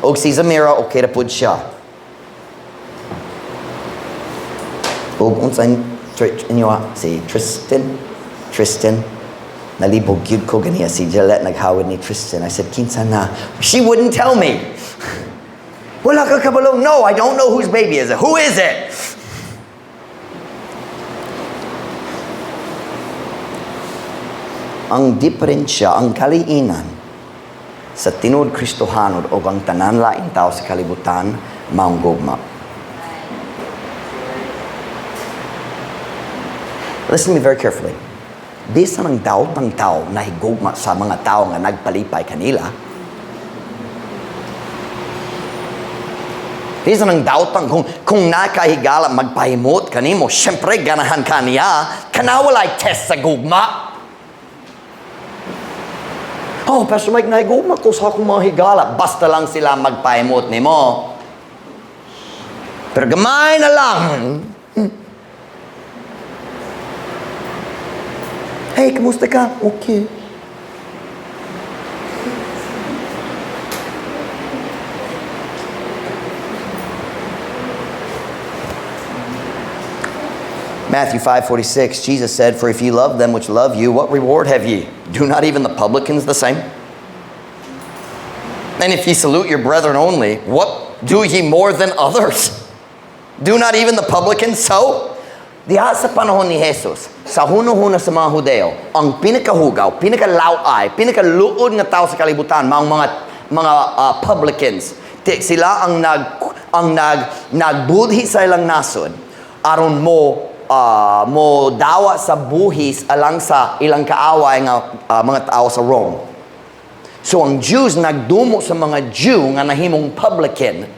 Og si Zamira, okay ra pud siya. Og unsa inyo si Tristan? Tristan. Nalibog gyud ko ganiya si Gillette naghawid ni Tristan. I said, "Kinsa na?" She wouldn't tell me. "Wala ka kabalo?" "No, I don't know whose baby is it. Who is it?" Ang diferensya, ang kaliinan sa tinuod Kristohanon o ang tanan laing tao sa kalibutan, maong gugma. Listen to me very carefully. Bisan ang daotang tao nahigugma sa mga tao nga nagpalipay kanila. Bisan ang daotang kung nakahigala magpahimot kanimo, syempre ganahan ka niya, kana walay test sa gugma. "Oh, Pastor Mike, nahigugma ko sa akong mga higala." Basta lang sila magpahimot nimo. Pero gamay na lang. "Hey, kamusta ka?" "Okay." Matthew 5:46, Jesus said, "For if ye love them which love you, what reward have ye? Do not even the publicans the same? And if ye salute your brethren only, what do ye more than others? Do not even the publicans so?" Diha sa panahon ni Jesus, sa huno-huna sa mga Hudeo, ang pinakahugaw, pinakalaw-ay, pinakaluod nga tao sa kalibutan, maong mga publicans. Sila ang nagbudhi sa ilang nasod aron mo dawa sa buhis alang sa ilang kaaway nga mga tao sa Rome. So ang Jews nagdumo sa mga Jew nga nahimong publican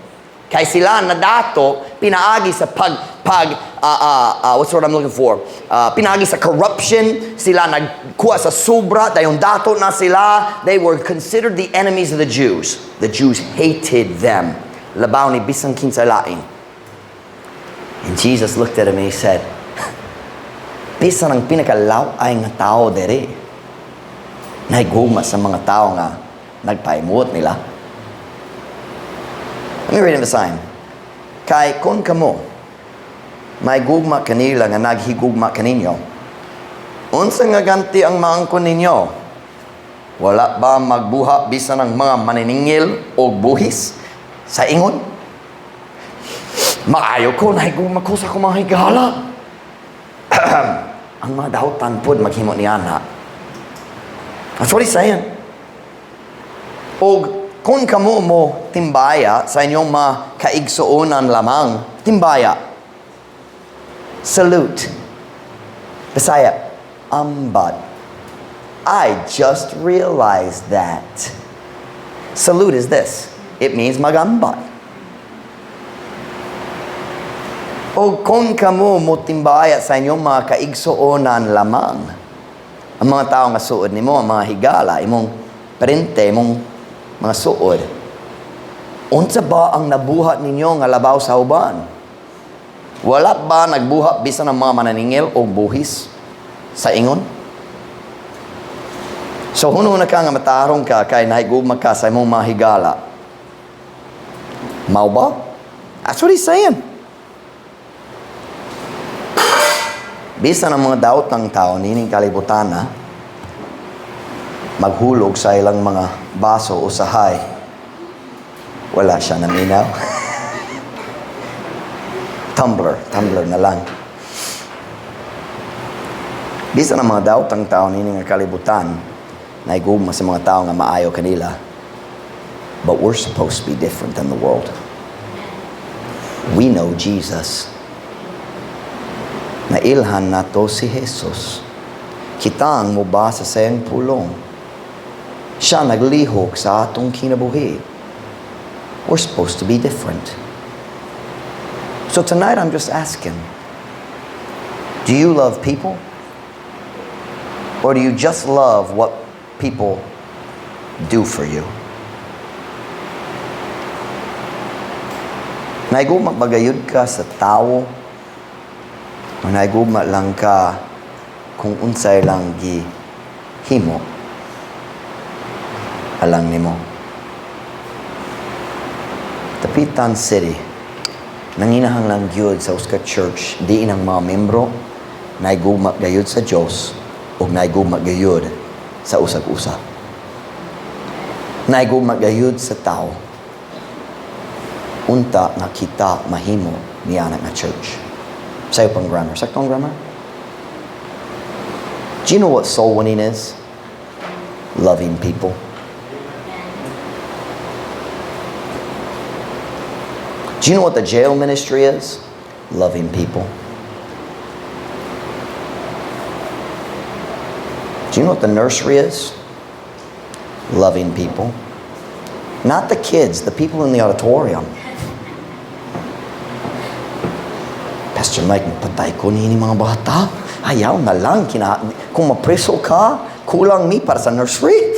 kay sila nadato pinaagi sa pag pag what's the word I'm looking for? Pinaagi sa corruption, sila nagkuha sa sobra, dayon dato na sila. They were considered the enemies of the Jews. The Jews hated them. Labaw ni bisan kinsa lain. And Jesus looked at him and he said, "Bisan ang pinakalaw-ay nga tao dere, nahigugma sa mga tao nga nagpaimot nila." Let me read in the sign. Kay kung kamo, may gugma kanila nga naghigugma kaninyo, unsa nga ganti ang maangkon ninyo? Wala ba magbuha bisan ang mga maniningil o buhis sa ingon? Maayo ko, nahigugma ko sa akong mga higala. Ang mga dautan pod maghimo niya na. That's what he's saying. Og kung kamo mo timbaya sa inyong mga kaigsuonan lamang, timbaya. Salute. Bisaya, ambat. I just realized that. Salute is this. It means magambat. O kung kamo mo timbaya sa inyong mga kaigsuonan lamang, ang mga tao nga suod nimo, ang mga higala, imong parente, imong mga suod. Unsa ba ang nabuhat ninyo nga labaw sa uban? Wala ba nagbuhat bisan ang mga mananingil o buhis sa ingon? So hunong na ka nga matarong ka kay nahigugma ka sa imong mga higala. Mao ba? That's what he's saying. Bisan ang mga daotang tao nining kalibutana maghulog sa ilang mga baso usahay, wala siya naminaw. Tumbler, tumbler na lang. Bisan ang mga daotang tao nining nga kalibutan nahigugma sa mga tao nga maayo kanila. But we're supposed to be different than the world. We know Jesus. Nailhan nato si Jesus. Kita ang mobasa sa iyang pulong. Siya naglihok sa atong kinabuhi. We're supposed to be different. So tonight I'm just asking, do you love people? Or do you just love what people do for you? Nahigugma ba gayud ka sa tao? O nahigugma lang ka kung unsay lang gihimo alang nimo? Dapitan City, nanginahanglan gyud sa usa ka church diin ang mga membro nahigugma gayud sa Dios ug nahigugma gayud sa usag-usa. Nahigugma gayud sa tao. Unta nga kita mahimo niya nga church. Sayo pang grammar. Sakto ang grammar? Do you know what soul winning is? Loving people. Do you know what the jail ministry is? Loving people. Do you know what the nursery is? Loving people. Not the kids, the people in the auditorium. Pastor Mike, mapatay ko ni mga bata. Ayaw na lang. Kung mapreso ka, kulang mi para sa nursery.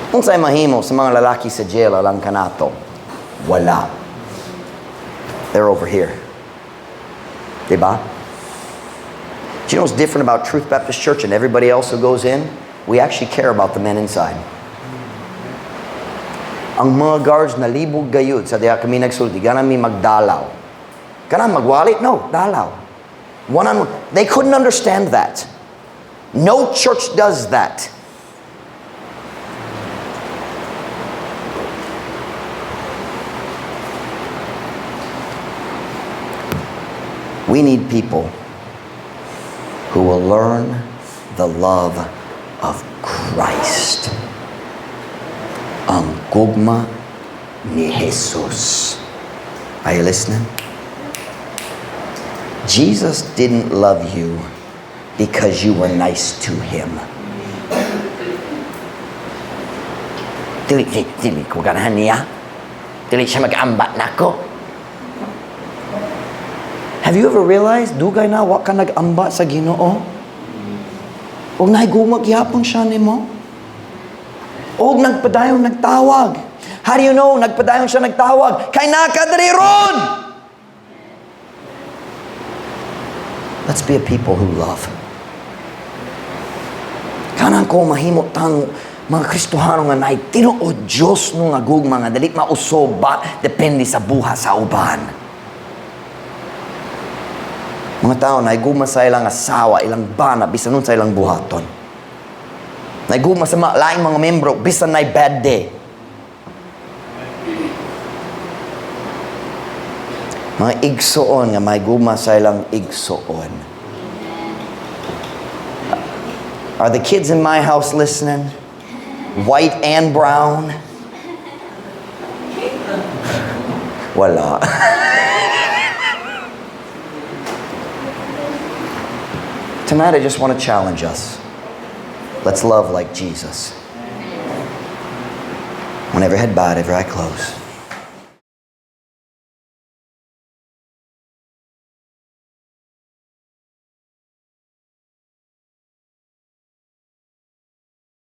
Unsay mahimo sa mga lalaki sa jail alang kanato? Wala. They're over here. Diba? Do you know what's different about Truth Baptist Church and everybody else who goes in? We actually care about the men inside. Ang mga guards nalibog gayud sa diha kami nagsulti, gana mi magdalaw. Gana magwali? No, dalaw. One on one. They couldn't understand that. No church does that. We need people who will learn the love of Christ. Ang gugma ni Jesus. Are you listening? Jesus didn't love you because you were nice to him. Dili, dili, dili ko ganahan niya. Dili siya mag-amba nako. Have you ever realized, dugay na, wa ka nag-amba sa Ginoo? Og nahigugma gihapon siya nimo? Og nagpadayon nagtawag. How do you know nagpadayon siya nagtawag? Kay naa ka diri ron! Let's be a people who love. Kanang ko mahimo tang mga Kristohano nga naay tinuod Dios no nga gugma nga dili mausob ba depende sa buhat sa uban. Mga tao nahigugma sa ilang asawa, ilang bana, bisan unsa ilang buhaton. Nahigugma sa mga laing mga membro, bisan naay bad day. Mga igsoon nga mahigugma sa ilang igsoon. Are the kids in my house listening? White and brown? Wala. Tonight, I just want to challenge us. Let's love like Jesus. When every head bowed, every eye closed.